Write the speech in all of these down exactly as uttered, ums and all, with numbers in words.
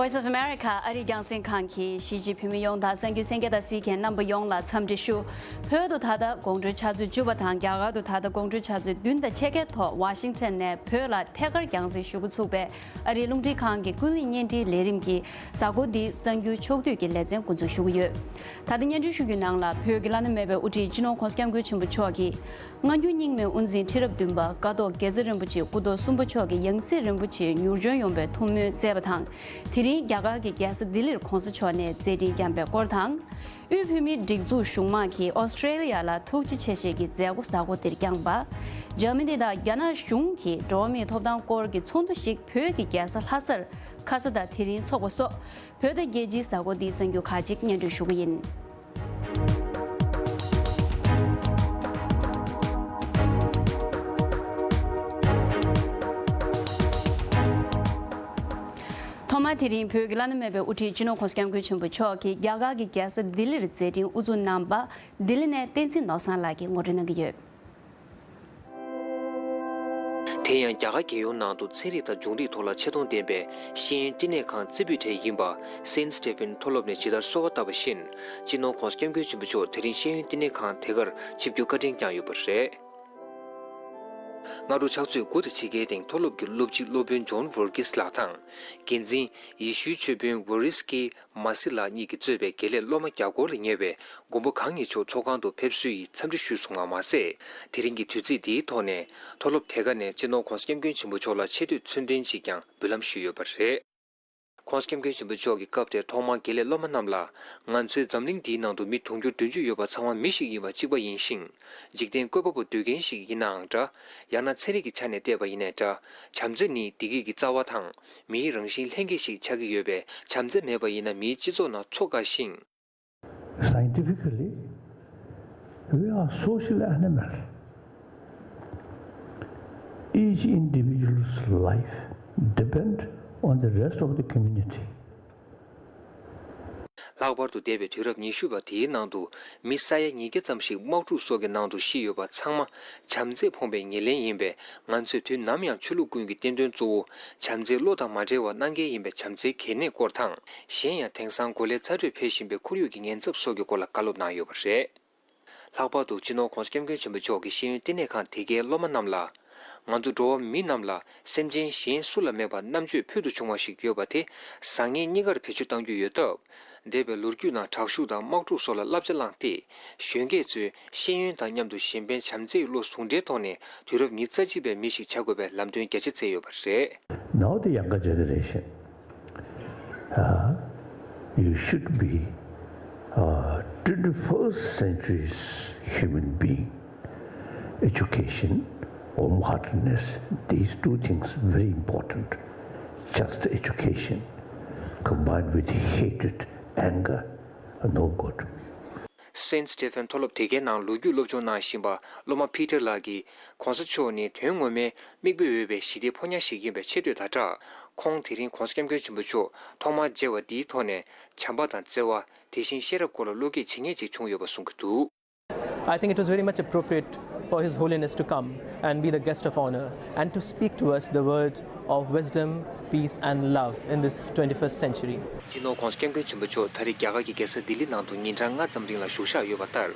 Voice of America ཨ་རིའི་རྒྱང་སྲིང་ཁང་གིས་གཞིས་བྱེས་བོད་མི་ཡོངས་དང་གསར་འགྱུར་གསན་མཁན་དང་གཟིགས་མཁན་རྣམ་པ་ཡོངས་ལ་འཚམས་འདྲི་ཞུ། བོད་དུ་ད་ལྟ་དགོང་དྲོའི་ཆུ་ཚོད་བཅུ་པ་དང་རྒྱ་གར་དུ་ད་ལྟ་དགོང་དྲོའི་ཆུ་ཚོད་བདུན་དང་ཕྱེད་ཀའི་ཐོག་ཝ་ཤིང་ཊོན་ནས་བོད་ལ་ཐད་ཀར་རྒྱང་སྲིང་ཞུ་འགོ་ཚུགས་པའི་ཨ་རིའི་རླུང་འཕྲིན་ཁང་གི་ཀུན་གླེང་བརྙན་འཕྲིན་ལས་རིམ་གྱི་གཟའ་འཁོར་འདིའི་གསར་འགྱུར་ཕྱོགས་བསྡུས་ཀྱི་ལེ་ཚན་འགོ་འཛུགས་ཞུ་གི་ཡོད། ད་ལྟ་བརྙན་འཕྲིན་ཞུ་རྒྱུའི་ནང་ལ་བོད་ཀྱི་བླ་ན་མེད་པའི་དབུ་ཁྲིད་སྤྱི་ནོར་༧གོང་ས་༧སྐྱབས་མགོན་ཆེན་པོ་མཆོག་གིས། སྔ་འགྱུར་རྙིང་མའི་དབུ་འཛིན་ཁྲི་རབས་བདུན་པ་ཀཿཐོག་དགེ་རྩེ་རིན་པོ་ཆེ་སྐུ་ཐོག་གསུམ་པ་མཆོག་གི་ཡང་སྲིད་རིན་པོ་ཆེའི་མྱུར་འབྱོན་ཡོང་བའི་ཐུགས་སྨོན་བསྩལ་བ་དང་། དེ་རིང་རྒྱ་གར་གྱི་རྒྱལ་ས་ལྡི་ལིར་༧གོང་ས་མཆོག་ནས་མཛད་འཕྲིན་བསྐྱངས་པའི་སྐོར་དང་། དབུས་བོད་མིའི་སྒྲིག་འཛུགས་གཞུང་མང་གིས་ཨོ་སི་ཀྲེ་ལི་ཡ་ལ་ཐུགས་རྗེ་ཆེ་བཞེས་ཀྱི་མཛད་སྒོ་གཟའ་འཁོར་འདིར་བསྐྱངས་པ། འཇར་མ་ནི་དང་རྒྱ་ནག་གཞུང་གི་འགྲོ་བ་མིའི་ཐོབ་ཐང་སྐོར་གྱི་ཚོགས་འདུ་ཞིག་བོད་ཀྱི་རྒྱལ་ས་ལྷ་སར་ཁ་ས་དང་དེ་རིང་འཚོགས་པ་སོགས། བོད་དང་རྒྱལ་སྤྱིའི་གཟའ་འཁོར་འདིའི་གསར་འགྱུར་ཁག་ཅིག་སྙན་སྒྲོན་ཞུ་གི་ཡིན། ཐོག་མར་དེ་རིང་བོད་ཀྱི་བླ་ན་མེད་པའི་དབུ་ཁྲིད་སྤྱི་ནོར་༧གོང་ས་༧སྐྱབས་མགོན་ཆེན་པོ་མཆོག་གིས་རྒྱ་གར་གྱི་རྒྱལ་ས་ལྡི་ལིར་མཛད་འཕྲིན་དབུ་འཛུགས་གནང་བ། ལྡི་ལི་ནས་བསྟན་འཛིན་ནོར་བཟང་ལགས་ཀྱིས་ངོ་སྤྲོད་གནང་གི་ཡོད། དེ་ཡང་རྒྱ་གར་རྒྱལ་ཡོངས་ནང་དུ་ཚན་རིག་དང་འབྱུང་རིག་ཐོག་ལ་ཆེ་མཐོང་ལྡན་པའི་ཤེས་ཡོན་བསྟི་གནས་ཁང་རྩེ་ཕུད་གྲས་ཡིན་པ་སེན་སི་ཏེ་ཕན་མཐོ་སློབ་ནས་ཇི་ལྟར་གསོལ་བ་བཏབ་པ་བཞིན། སྤྱི་ནོར་༧གོང་ས་༧སྐྱབས་མགོན་ཆེན་པོ་མཆོག་དེ་རིང་ཤེས་ཡོན་བསྟི་གནས་ཁང་དེ་གར་ཆིབས་བསྒྱུར་བཀའ་དྲིན་བསྐྱངས་ཡོད་པ་རེད། སྔ་དྲོ་ཕྱག་ཚོད་དགུ་དང་ཕྱེད་ཀའི་སྟེང་མཐོ་སློབ་ཀྱི་སློབ་སྤྱི་སློབ་དཔོན་ཇོན་ཝར་ཀིས་ལགས་དང་། འགན་འཛིན་ཡེ་ཤུའི་ཆོས་དཔོན་ཝོ་རིས་ཀི་མ་སི་ལགས་གཉིས་ཀྱིས་གཙོས་པའི་དགེ་ལས་སློབ་མ་བརྒྱ་སྐོར་ལ་ཉེ་བས། མགོན་པོ་གང་ཉིད་མཆོག་ཚོགས་ཁང་དུ་ཕེབས་བསུ་ཡི་འཚམས་འདྲི་ཞུས་སོང་བ་མ་ཟད། དེ་རིང་གི་དུས་ཚིགས་འདིའི་ཐོག་ནས་མཐོ་སློབ་དེ་ག་ནས་སྤྱི་ནོར་༧གོང་ས་༧སྐྱབས་མགོན་ཆེན་པོ་མཆོག་ལ་ཆེ་བསྟོད་ཚུལ་ལྡན་ཅིག་ཀྱང་འབུལ་ལམ་ཞུས་ཡོད་པ་རེད། ༸གོང་ས་༸སྐྱབས་མགོན་ཆེན་པོ་མཆོག་གི་སྐབས་དེར་ཐོག་མར་དགེ་ལས་སློབ་མ་རྣམས་ལ། ང་ཚོའི་འཛམ་གླིང་འདིའི་ནང་དུ་མི་དུང་ཕྱུར་བདུན་ཅུ་ཡོད་པ་ཚང་མ་མི་ཞིག་ཡིན་པ་གཅིག་པ་ཡིན་ཞིང་། འཇིག་རྟེན་བཀོད་པ་པོ་འདོད་མཁན་ཞིག་ཡིན་ནའང་འདྲ། ཡང་ན་ཚན་རིག་གི་ཆ་ནས་བལྟས་པ་ཡིན་ནའི་འདྲ། བྱམས་བརྩེ་ནི་བདེ་སྐྱིད་ཀྱི་རྩ་བ་དང་། མིའི་རང་བཞིན་ལྷན་སྐྱེས་ཤིག་ཆགས་ཀྱི་ཡོད་པས། བྱམས་བརྩེ་མེད་པ་ཡིན་ན་མིའི་སྤྱི་ཚོགས་ནང་འཚོ་དཀའ་ཞིང་། Scientifically, we are social animal. Each individual's life depend on the rest of the community. ལྷག་པར་དུ་འདས་པའི་དུས་རབས་ཉི་ཤུ་པ་དེའི་ནང་དུ་མི་ས་ཡ་ཉིས་བརྒྱ་ཙམ་ཞིག་དམག་འཁྲུག་སོགས་ཀྱི་ནང་དུ་ཤི་ཡོད་པ་ཚང་མ་བྱམས་བརྩེས་ཕོངས་པའི་ཉེར་ལེན་ཡིན་པས། ང་ཚོས་དུས་ནམ་ཡང་ཆོས་ལུགས་ཀུན་གྱི་བསྟན་དོན་གཙོ་བོ་བྱམས་བརྩེའི་བློ་དང་མ་བྲལ་བར་གནང་གལ་ཡིན་པའི་བྱམས་བརྩེའི་གལ་གནད་སྐོར་དང་། གཞན་ཡང་དེང་སང་གོ་ལའི་ཚ་དྲོད་འཕེལ་བཞིན་པའི་ཁོར་ཡུག་གི་ཉེན་ཚབས་སོགས་ཀྱི་སྐོར་ལ་བཀའ་སློབ་གནང་ཡོད་པ་རེད། ལྷག་པར་དུ་སྤྱི་ནོར་༸གོང་ས་༸སྐྱབས་མགོན་ཆེན་པོ་མཆོག་གིས་ཤེས་ཡོན་བསྟི་གནས་ཁང་དེ་གའི་སློབ་མ་རྣམས་ལ། ང་ཚོ་འགྲོ་བ་མི་རྣམས་ལ་སེམས་ཅན་གཞན་སུ་ལ་མེད་པར་རྣམ་དཔྱོད་ཕུལ་དུ་བྱུང་བ་ཞིག་ཡོད་པ་དེ་བཟང་ངན་གཉིས་ཀར་བེད་སྤྱོད་གཏང་རྒྱུ་ཡོད་སྟབས། འདས་པའི་ལོ་རྒྱུས་ནང་དྲག་ཤུགས་དང་དམག་འཁྲུག་སོགས་ལ་བསླབ་བྱ་བླངས་ཏེ། གཞོན་སྐྱེས་ཚོས་ཤེས་ཡོན་དང་མཉམ་དུ་གཞན་ཕན་བྱམས་བརྩེའི་བློ་ཟུང་འབྲེལ་ཐོག་ནས་དུས་རབས་ཉི་ཤུ་རྩ་གཅིག་པའི་མི་ཞིག་བྱ་དགོས་པའི་ལམ་སྟོན་རྒྱ་ཆེ་བསྩལ་ཡོད་པ་རེད། Now the younger generation, uh, you should be, uh, twenty-first century's human being. Education, warm-heartedness, these two things very important. Just education combined with hatred, anger, no good. སེན་སི་ཏེ་ཕན་མཐོ་སློབ་དེ་གའི་ནང་ལོ་རྒྱུས་སློབ་སྦྱོང་གནང་བཞིན་པ་སློབ་མ་ཕི་ཏར་ལགས་ཀྱིས། ༸གོང་ས་མཆོག་ནི་དོན་ངོ་མའི་མིག་དཔེ་འོས་པའི་ཞི་བདེའི་ཕོ་ཉ་ཞིག་ཡིན་པའི་ཆེ་བསྟོད་དང་སྦྲགས། ཁོང་དེ་རིང་༸གོང་ས་༸སྐྱབས་མགོན་ཆེན་པོ་མཆོག་ཐོག་མར་མཇལ་བ་འདིའི་ཐོག་ནས་བྱམས་པ་དང་བརྩེ་བ། དེ་བཞིན་ཤེས་རབ་སྐོར་ལ་བློ་སྐྱེད་བྱེད་མཁན་ཅིག་བྱུང་ཡོད་པ་གསུང་གི་འདུག། I think it was very much appropriate for His Holiness to come and be the guest of honor and to speak to us the word of wisdom, peace and love in this twenty-first century. སྤྱི་ནོར་༸གོང་ས་༸སྐྱབས་མགོན་ཆེན་པོ་མཆོག་ད་རེས་རྒྱ་གར་གྱི་རྒྱལ་ས་ལྡི་ལི་ནང་དུ་ཉིན་གྲངས་ལྔ་ཙམ་རིང་ལ་བཞུགས་བཞག་ཡོད་པ་ལྟར།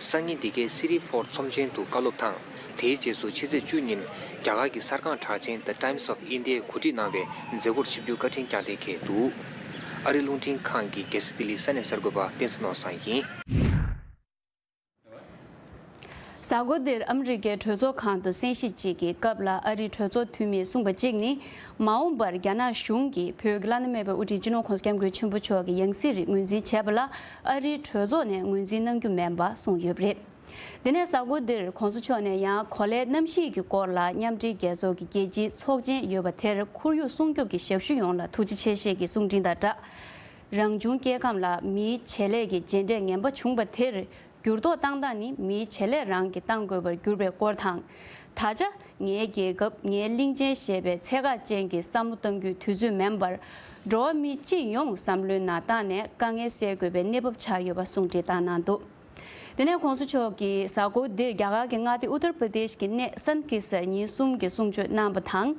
སང་ཉིན་འདི་གའི་སི་རི་ཕོར་ཚོམས་ཆེན་དུ་བཀའ་སློབ་དང་། དེའི་རྗེས་སུ་ཕྱི་ཚེས་བཅུ་ཉིན་རྒྱ་གར་གྱི་གསར་ཁང་གྲགས་ཅན་The Times of India གོ་སྒྲིག་གནང་བའི་མཛད་སྒོར་ཆིབས་བསྒྱུར་བཀའ་དྲིན་བསྐྱངས་གཏན་འཁེལ་འདུག། ཨ་རིའི་རླུང་འཕྲིན་ཁང་གི་རྒྱལ་ས་ལྡི་ལིའི་ས་གནས་གསར་འགོད་པ་བསྟན་འཛིན་ནོར་བཟང་ཡིན། གཟའ་འཁོར་འདིར་ཨ་མི་རི་ཀའི་གྲོས་ཚོགས་ཁང་དུ་གསན་བཞེས་གཅིག་གི་སྐབས་ལ་ཨ་རིའི་གྲོས་ཚོགས་འཐུས་མིས་གསུངས་པ་གཅིག་ནི། མ་འོངས་པར་རྒྱ་ནག་གཞུང་གིས་བོད་ཀྱི་བླ་ན་མེད་པའི་དབུ་ཁྲིད་སྤྱི་ནོར་༸གོང་ས་༸སྐྱབས་མགོན་ཆེན་པོ་མཆོག་གི་ཡང་སྲིད་རིགས་ངོས་འཛིན་བྱས་པ་ལ་ཨ་རིའི་གྲོས་ཚོགས་ནས་ངོས་འཛིན་གནང་རྒྱུ་མིན་པ་གསུངས་ཡོད་པ་རེད། དེ་ནས་གཟའ་འཁོར་འདིར་༸གོང་ས་མཆོག་ནས་ཡང་གོ་ལའི་གནམ་གཤིས་ཀྱི་སྐོར་ལ་མཉམ་འབྲེལ་རྒྱལ་ཚོགས་ཀྱི་རྒྱལ་སྤྱིའི་ཚོགས་ཆེན་ཡོད་པ་དེར་ཁོར་ཡུག་སྲུང་སྐྱོབ་ཀྱི་ཞབས་ཞུ་ཡོངས་ལ་ཐུགས་རྗེ་ཆེ་ཞེས་ཀྱི་གསུང་འཕྲིན་དང་སྦྲགས། རང་བྱུང་སྐྱེ་ཁམས་ལ་མིའི་བྱེད་ལས་ཀྱི་རྗེས་འབྲས་ངན་པ་བྱུང་བ་དེར་འགྱུར་ལྡོག་བཏང་སྟངས་ནི་མིའི་བྱེད་ལས་རང་གིས་བཏང་དགོས་པར་གྱུར་པའི་སྐོར་དང་། ད་ཆ་ངའི་རྒྱལ་ཁབ་ངའི་གླིང་ཆེན་ཞེས་པའི་ཚད་བཀག་ཅན་གྱི་བསམ་བློ་གཏང་རྒྱུའི་དུས་ཚོད་མིན་པར། འགྲོ་བ་མི་སྤྱི་ཡོངས་བསམ་བློའི་ནང་བཏང་ནས་དཀའ་ངལ་སེལ་དགོས་པའི་གནས་བབ་ཆགས་ཡོད་པ་གསུང་འཕྲིན་བཏང་གནང་འདུག། དེ་ནས་གོང་ས་མཆོག་གིས་གཟའ་འཁོར་འདིར་རྒྱ་གར་གྱི་མངའ་སྡེ་ཨུ་ཏར་པྲ་དེཤ་གྱི་གནས་སན་ཀི་སར་ཉིན་གསུམ་གྱི་གསུང་ཆོས་གནང་བ་དང་།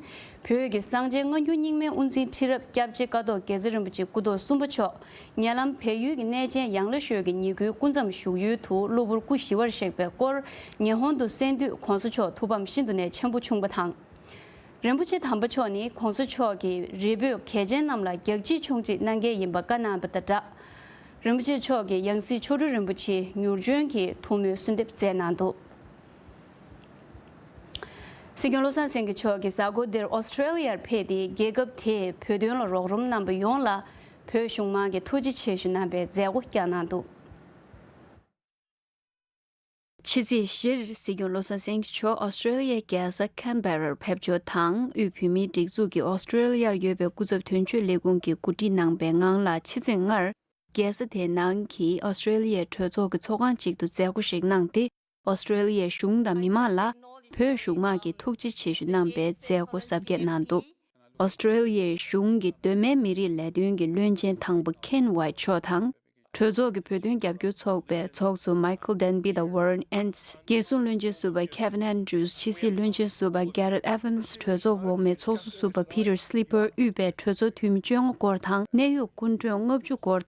བོད་ཀྱི་གསང་ཆེན་སྔ་འགྱུར་རྙིང་མའི་དབུ་འཛིན་ཁྲི་རབས་སྐྱབས་རྗེ་ཀཿཐོག་དགེ་རྩེ་རིན་པོ་ཆེ་སྐུ་ཐོག་གསུམ་པ་མཆོག་ཉེ་ལམ་བལ་ཡུལ་གྱི་གནས་ཆེན་ཡང་ལེ་ཤོད་ཀྱི་ཉིན་དགུའི་སྐུ་མཚམས་བཞུགས་ཡུལ་དུ་གློ་བུར་སྐུ་ཞི་བར་གཤེགས་པའི་སྐོར་ཉི་ཧོང་དུ་གསན་དུས། གོང་ས་མཆོག་ཐུགས་ཕམ་ཤིན་ཏུ་ནས་ཆེན་པོ་བྱུང་བ་དང་། རིན་པོ་ཆེ་དམ་པ་མཆོག་ནི་གོང་ས་མཆོག་གིས་རི་བོད་གལ་ཆེན་རྣམས་ལ་རྒྱག་ཕྱིའི་ཆོག་མཆན་གནང་གལ་ཡིན་པ་བཀའ་གནང་བ་དང་སྦྲགས། རིན་པོ་ཆེ་མཆོག་གིས་ཡང་སྲིད་མཆོག་སྤྲུལ་རིན་པོ་ཆེ་མྱུར་འབྱོན་གྱི་ཐུགས་སྨོན་གསོལ་འདེབས་མཛད་གནང་འདུག། སྲིད་སྐྱོང་བློ་བཟང་སེང་གེ་མཆོག་གིས་གཟའ་འཁོར་འདིར་ཨོ་སི་ཀྲེ་ལི་ཡར་ཕེབས་ཏེ། རྒྱལ་ཁབ་དེས་བོད་དོན་ལ་རོགས་རམ་གནང་པ་ཡོངས་ལ་བོད་གཞུང་མང་གིས་ཐུགས་རྗེ་ཆེ་ཞུ་གནང་པའི་མཛད་སྒོ་བསྐྱངས་གནང་འདུག། ཕྱི་ཚེས་བཞིར་སྲིད་སྐྱོང་བློ་བཟང་སེང་གེ་མཆོག་ཨོ་སི་ཀྲེ་ལི་ཡའི་རྒྱལ་ས་ཁན་བྷེ་རར་ཕེབས་འབྱོར་དང་། དབུས་བོད་མིའི་སྒྲིག་འཛུགས་ཀྱི་ཨོ་སི་ཀྲེ་ལི་ཡར་ཡོད་པའི་སྐུ་ཚབ་དོན་གཅོད་ལས་ཁུངས་ཀྱིས་གོ་སྒྲིག་གནང་པའི་ངང་ལ། ཕྱི་ཚེས་ལྔར་རྒྱལ་ས་དེའི་ནང་གི་ཨོ་སི་ཀྲེ་ལི་ཡའི་གྲོས་ཚོགས་ཀྱི་ཚོགས་ཁང་གཅིག་ཏུ་མཛད་སྒོ་ཞིག་གནང་སྟེ། ཨོ་སི་ཀྲེ་ལི་ཡའི་གཞུང་དང་མི་མང་ལ་བོད་གཞུང་མང་གིས་ཐུགས་རྗེ་ཆེ་ཞུ་གནང་པའི་མཛད་སྒོ་གཟབ་རྒྱས་གནང་འདུག། ཨོ་སི་ཀྲེ་ལི་ཡའི་གཞུང་གི་གདོད་མའི་མི་རིགས་ལས་དོན་གྱི་བློན་ཆེན་དང་པོ་ཁེན་ཝའེ་མཆོག་དང་། གྲོས་ཚོགས་ཀྱི་བོད་དོན་རྒྱབ་སྐྱོར་ཚོགས་པའི་ཚོགས་གཙོ་མའི་ཁལ་ཌན་བྷི་དང་ཝོ་རན་ཨེན་ཊི། རྒྱལ་སྲུང་བློན་ཆེན་ཟུར་པ་ཁེ་ཝིན་ཨན་ཌྲུས། ཕྱི་སྲིད་བློན་ཆེན་ཟུར་པ་གྷེ་རེཊ་ཨེ་ཝན་སི། གྲོས་ཚོགས་འོག་མའི་ཚོགས་གཙོ་ཟུར་པ་ཕི་ཊར་སི་ལི་པར། དབུས་པའི་གྲོས་ཚོགས་འཐུས་མི་བཅོ་ལྔ་སྐོར་དང་། གནད་ཡོད་སྐུ་མགྲོན་ལྔ་བཅུ་སྐོར།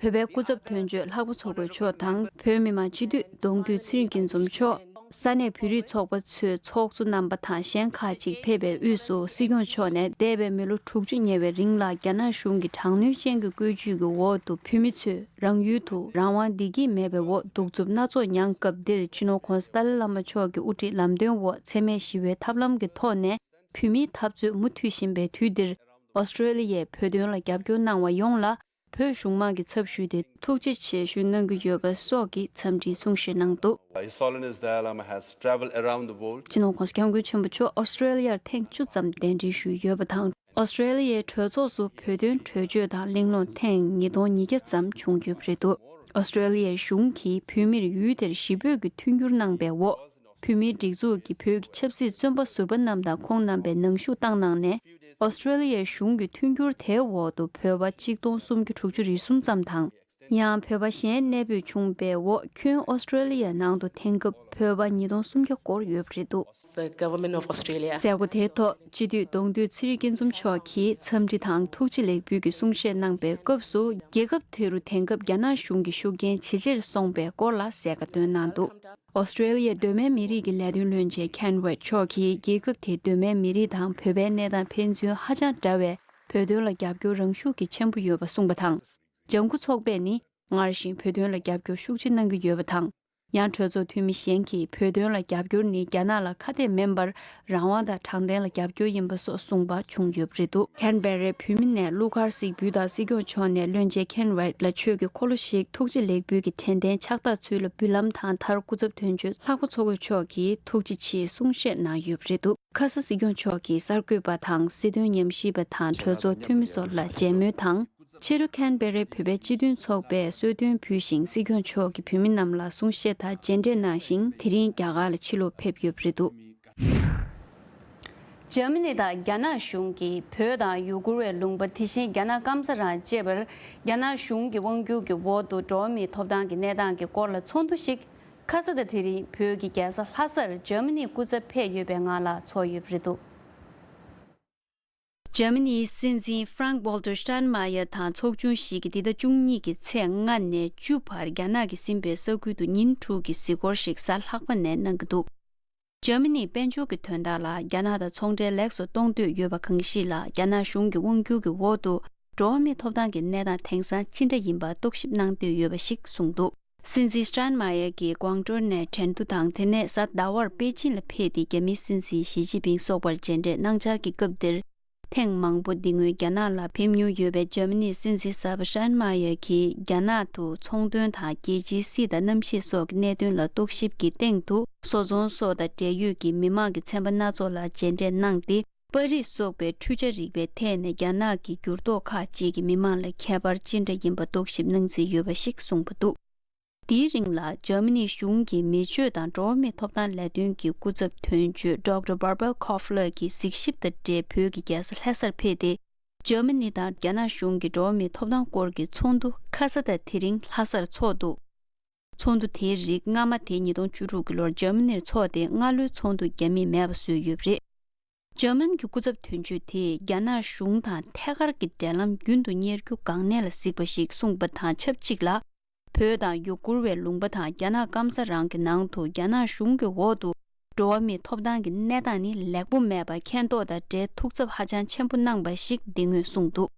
བོད་པའི་སྐུ་ཚབ་དོན་གཅོད་ལྷག་པ་མཚོ་རྒོད་མཆོག་དང་། བོད་མི་མང་སྤྱི་འཐུས་གདོང་འདུས་ཚེ་རིང་སྐྱིད་འཛོམས་མཆོག། ས་གནས་བོད་རིགས་ཚོགས་པ་ཚོའི་ཚོགས་གཙོ་རྣམ་པ་དང་གཞན་ཁག་ཅིག་ཕེབས་པའི་དབུས་སུ། སྲིད་སྐྱོང་མཆོག་ནས་འདས་པའི་མི་ལོ་དྲུག་ཅུ་ཉེ་བའི་རིང་ལ་རྒྱ་ནག་གཞུང་གི་དྲག་གནོན་ཅན་གྱི་བཀོད་ཇུས་ཀྱི་འོག་ཏུ། བོད་མི་ཚོས་རང་ཡུལ་དུ་རང་དབང་བདེ་སྐྱིད་མེད་པའི་འོག་གདུག་རྩུབ་སྣ་ཚོགས་མྱངས་སྐབས་འདིར། སྤྱི་ནོར་༧གོང་ས་ཏཱ་ལའི་བླ་མ་མཆོག་གི་དབུ་ཁྲིད་ལམ་སྟོན་འོག་འཚེ་མེད་ཞི་བའི་ཐབས་ལམ་གྱི་ཐོག་ནས་བོད་མིའི་འཐབ་རྩོད་མུ་མཐུད་བཞིན་པའི་དུས་འདིར། ཨོ་སི་ཀྲེ་ལི་ཡས་བོད་དོན་ལ་རྒྱབ་སྐྱོར་གནང་བ་ཡོངས་ལ་བོད་གཞུང་མང་གི་ཚབ་ཞུས་ཏེ་ཐུགས་རྗེ་ཆེ་ཞུ་གནང་གི་ཡོད་པ་སོགས་ཀྱི་འཚམས་འདྲིའི་གསུང་བཤད་གནང་འདུག། His Holiness Dalai Lama has traveled around the world. སྤྱི་ནོར་༧གོང་ས་༧སྐྱབས་མགོན་ཆེན་པོ་མཆོག་ཨོ་སི་ཀྲེ་ལི་ཡར་ཐེངས་བཅུ་ཙམ་གདན་འདྲེན་ཞུས་ཡོད་པ་དང་། ཨོ་སི་ཀྲེ་ལི་ཡའི་གྲོས་ཚོགས་སུ་བོད་དོན་གྲོས་ཆོད་དང་གླེང་སློང་ཐེངས་ཉིས་སྟོང་ཉིས་བརྒྱ་ཙམ་བྱུང་ཡོད་པ་རེད་འདུག། ཨོ་སི་ཀྲེ་ལི་ཡའི་གཞུང་གིས་བོད་མིར་ཡུལ་དེར་གཞིས་སྤོས་ཀྱི་མཐུན་འགྱུར་གནང་པའི་འོག། བོད་མིའི་སྒྲིག་འཛུགས་ཀྱི་བོད་ཀྱི་ཆབ་སྲིད་བཙོན་པ་ཟུར་པ་རྣམས་དང་ཁོང་རྣམ་པའི་ནང་བཞུགས་བཏང་གནང་ནས། ཨོ་སི་ཀྲེ་ལི་ཡའི་གཞུང་གི་མཐུན་འགྱུར་དེའི་འོག་ཏུ་བོད་པ་གཅིག་སྟོང་སུམ་བརྒྱ་དྲུག་ཅུ་རེ་གསུམ་ཙམ་དང་། ཡང་བོད་པ་གཞན་གནས་སྤོས་བྱུང་པའི་འོག་ཁྱོན་ཨོ་སི་ཀྲེ་ལི་ཡའི་ནང་དུ་དེང་སྐབས་བོད་པ་ཉིས་སྟོང་སུམ་བརྒྱ་སྐོར་ཡོད་པ་རེད་འདུག། The Government of Australia. མཛད་སྒོ་དེའི་ཐོག་སྤྱི་འཐུས་གདོང་འདུས་ཚེ་རིང་སྐྱིད་འཛོམས་མཆོག་གིས་འཚམས་འདྲི་དང་ཐུགས་རྗེ་ལེགས་འབུལ་གྱི་གསུང་བཤད་གནང་པའི་སྐབས་སུ། རྒྱལ་ཁབ་དེ་རུ་དེང་སྐབས་རྒྱ་ནག་གཞུང་གི་ཤུགས་རྐྱེན་ཇེ་ཆེར་སོང་པའི་སྐོར་ལ་གསལ་ཁ་བཏོན་གནང་འདུག། ཨོ་སི་ཀྲེ་ལི་ཡའི་གདོད་མའི་མི་རིགས་ཀྱི་ལས་དོན་བློན་ཆེན་ཁེན་ཝེད་མཆོག་གིས། རྒྱལ་ཁབ་དེའི་གདོད་མའི་མི་རིགས་དང་བོད་པའི་གནས་སྟངས་ཕན་ཚུན་ཧ་ཅང་འདྲ་བས། བོད་དོན་ལ་རྒྱབ་སྐྱོར་རང་ཤུགས་ཀྱིས་ཆེན་པོ་ཡོད་པ་གསུངས་པ་དང་། ལྗང་ཁུ་ཚོགས་པས་ནི་སྔར་བཞིན་བོད་དོན་ལ་རྒྱབ་སྐྱོར་ཤུགས་ཆེ་གནང་གི་ཡོད་པ་དང་། ཡང་གྲོས་ཚོགས་འཐུས་མི་གཞན་གྱིས་བོད་དོན་ལ་རྒྱབ་སྐྱོར་ནི་རྒྱ་ནག་ལ་ཁ་གཏད་མིན་པར་རང་དབང་དང་དྲང་བདེན་ལ་རྒྱབ་སྐྱོར་ཡིན་པ་སོགས་གསུངས་པ་བྱུང་ཡོད་པ་རེད་འདུག། ཁན་བེ་རའི་བོད་མི་ནས་གླུ་གར་གཟིགས་འབུལ་དང་སྲིད་སྐྱོང་མཆོག་ནས་བློན་ཆེན་ཁན་ཝེད་ལ་ཆོས་ཀྱི་འཁོར་ལོ་ཞིག་ཐུགས་རྗེ་ལེགས་འབུལ་གྱི་དྲན་རྟེན་ཕྱག་རྟགས་ཚུལ་ལ་འབུལ་ལམ་དང་། མཐར་སྐུ་ཚབ་དོན་གཅོད་ལྷག་པ་མཚོ་རྒོད་མཆོག་གིས་ཐུགས་རྗེ་ཆེའི་གསུང་བཤད་གནང་ཡོད་པ་རེད་འདུག། ཁ་ས་སྲིད་སྐྱོང་མཆོག་གིས་གསར་འགོད་པ་དང་། སྲིད་དོན་ཉམས་ཞིབ་པ་དང་། གྲོས་ཚོགས་འཐུས་མི་སོགས་ལ་མཇལ་མོལ་དང་། ཕྱི་དྲོ་ཁན་བེ་རའི་བོད་པའི་སྤྱི་མཐུན་ཚོགས་པས་གསོལ་སྟོན་ཕུལ་ཞིང་། སྲིད་སྐྱོང་མཆོག་གིས་བོད་མི་རྣམས་ལ་གསུང་བཤད་དང་མཇལ་འཕྲད་གནང་ཞིང་། དེ་རིང་རྒྱ་གར་ལ་ཕྱིར་ལོག་ཕེབས་ཡོད་པ་རེད་འདུག། འཇར་མ་ནི་དང་རྒྱ་ནག་གཞུང་གིས་བོད་དང་ཡུ་གུར་བའི་ལུང་པ། དེ་བཞིན་རྒྱ་ནག་སྐམ་ས་རང་བཅས་པར་རྒྱ་ནག་གཞུང་གི་དབང་བསྒྱུར་གྱི་འོག་ཏུ་འགྲོ་བ་མིའི་ཐོབ་ཐང་གི་གནས་སྟངས་ཀྱི་སྐོར་ལ་ཚོགས་འདུ་ཞིག་ཁ་ས་དང་དེ་རིང་བོད་ཀྱི་རྒྱལ་ས་ལྷ་སར་འཇར་མ་ནིའི་སྐུ་ཚབ་ཕེབས་ཡོད་པའི་ངང་ལ་ཚོགས་ཡོད་པ་རེད་འདུག། འཇར་མ་ནིའི་སྲིད་འཛིན་Frank Walter Steinmeier དང་ཚོགས་ཆུང་ཞིག་གིས་འདི་ཟླ་བཅུ་གཉིས་ཀྱི་ཚེས་ལྔ་ནས་བཅུ་བར་རྒྱ་ནག་གིས་ཟིན་པའི་ས་ཁུལ་དུ་ཉིན་དྲུག་གི་གཟིགས་སྐོར་ཞིག་གཟའ་ལྷག་པ་ནས་གནང་གི་འདུག། འཇར་མ་ནིས་དཔལ་འབྱོར་གྱི་དོན་དག་ལ་རྒྱ་ནག་དང་ཚོང་འབྲེལ་ལེགས་སུ་གཏོང་འདོད་ཡོད་པ་གང་ཞིག་ལ། རྒྱ་ནག་གཞུང་གི་དབང་བསྒྱུར་གྱི་འོག་ཏུ་འགྲོ་བ་མིའི་ཐོབ་ཐང་གི་གནས་སྟངས་དེང་སང་ཅི་འདྲ་ཡིན་པར་རྟོག་ཞིབ་གནང་འདོད་ཡོད་པ་ཞིག་གསུངས་འདུག། སྲིད་འཛིན་སི་ཀྲན་མ་ཡེ་གིས་ཀོང་ཀྲོའུ་ནས་ཁྲེང་ཏུའུ་དང་། དེ་ནས་གཟའ་ཟླ་བར་པེ་ཅིན་ལ་ཕེབས་ཏེ། རྒྱ་མིའི་སྲིད་འཛིན་ཞི་ཅིན་ཕིང་སོགས་པར་མཇལ་འཕྲད་གནང་འཆར་གྱི་སྐབས་འདིར། ཐེངས་མང་པོ་འདི་སྔོན་རྒྱ་ནག་ལ་ཕེབས་མྱོང་ཡོད་པའི་འཇར་མ་ནིའི་སྲིད་འཛིན་གསར་པ་ཀྲན་མ་ཡེ་གིས་རྒྱ་ནག་ཏུ་ཚོང་དོན་དང་རྒྱལ་སྤྱིའི་སྲིད་དང་གནམ་གཤིས་སོགས་ཀྱི་གནད་དོན་ལ་རྟོག་ཞིབ་ཀྱི་སྟེང་དུ། བཟོ་ཚོང་སོགས་དང་འབྲེལ་ཡོད་ཀྱི་མི་མང་གི་ཚན་པ་སྣ་ཚོགས་ལ་མཇལ་འཕྲད་གནང་སྟེ། པར་རིས་སོགས་པའི་འཕྲུལ་ཆ་རིག་པའི་ཐད་ནས་རྒྱ་ནག་གི་འགྱུར་ལྡོག་ཁག་ཅིག་གི་མི་མང་ལ་ཁྱད་པར་ཅི་འདྲ་ཡིན་པ་རྟོག་ཞིབ་གནང་རྩིས་ཡོད་པ་ཞིག་གསུངས་པ་འདུག། དེའི་རིང་ལ་འཇར་མ་ནི་གཞུང་གི་མི་ཆོས་དང་འགྲོ་བ་མིའི་ཐོབ་ཐང་ལས་དོན་གྱི་སྐུ་ཚབ་དོན་གཅོད་ཌོག་ཊར་བྷར་བྷར་ཁོ་ཕ་ལར་གྱིས་གཟིགས་ཞིབ་དང་འབྲེལ་བོད་ཀྱི་རྒྱལ་ས་ལྷ་སར་ཕེབས་ཏེ། འཇར་མ་ནི་དང་རྒྱ་ནག་གཞུང་གི་འགྲོ་བ་མིའི་ཐོབ་ཐང་སྐོར་གྱི་ཚོགས་འདུ་ཁ་ས་དང་དེ་རིང་ལྷ་སར་འཚོགས་འདུག། ཚོགས་འདུ་དེའི་རིགས་སྔ་མ་དེ་ཉིས་སྟོང་བཅུ་དྲུག་གི་ལོར་འཇར་མ་ནིར་འཚོགས་ཏེ་སྔ་ལོའི་ཚོགས་འདུ་རྒྱ་མིས་མེད་པ་བཟོས་ཡོད་པ་རེད། འཇར་མན་གྱི་སྐུ་ཚབ་དོན་གཅོད་དེས་རྒྱ་ནག་གཞུང་དང་ཐད་ཀར་གྱི་འབྲེལ་ལམ་རྒྱུན་དུ་གཉེར་རྒྱུ་འགག་གནད་ལ་གཟིགས་པ་ཞིག་གསུངས་པ་དང་ཆབས་ཅིག་ལ། བོད་དང་ཡུ་གུར་བའི་ལུང་པ་དང་རྒྱ་ནག་སྐམ་ས་རང་གི་ནང་དུ་རྒྱ་ནག་གཞུང་གི་འོག་ཏུ་འགྲོ་བ་མིའི་ཐོབ་ཐང་གི་གནས་སྟངས་ནི་ལེགས་པོ་མེད་པ་མཁྱེན་རྟོགས་དང་འབྲེལ་ཐུགས་འཚབ་ཧ་ཅང་ཆེན་པོ་གནང་པ་ཞིག་འདི་སྔོན་གསུངས་འདུག་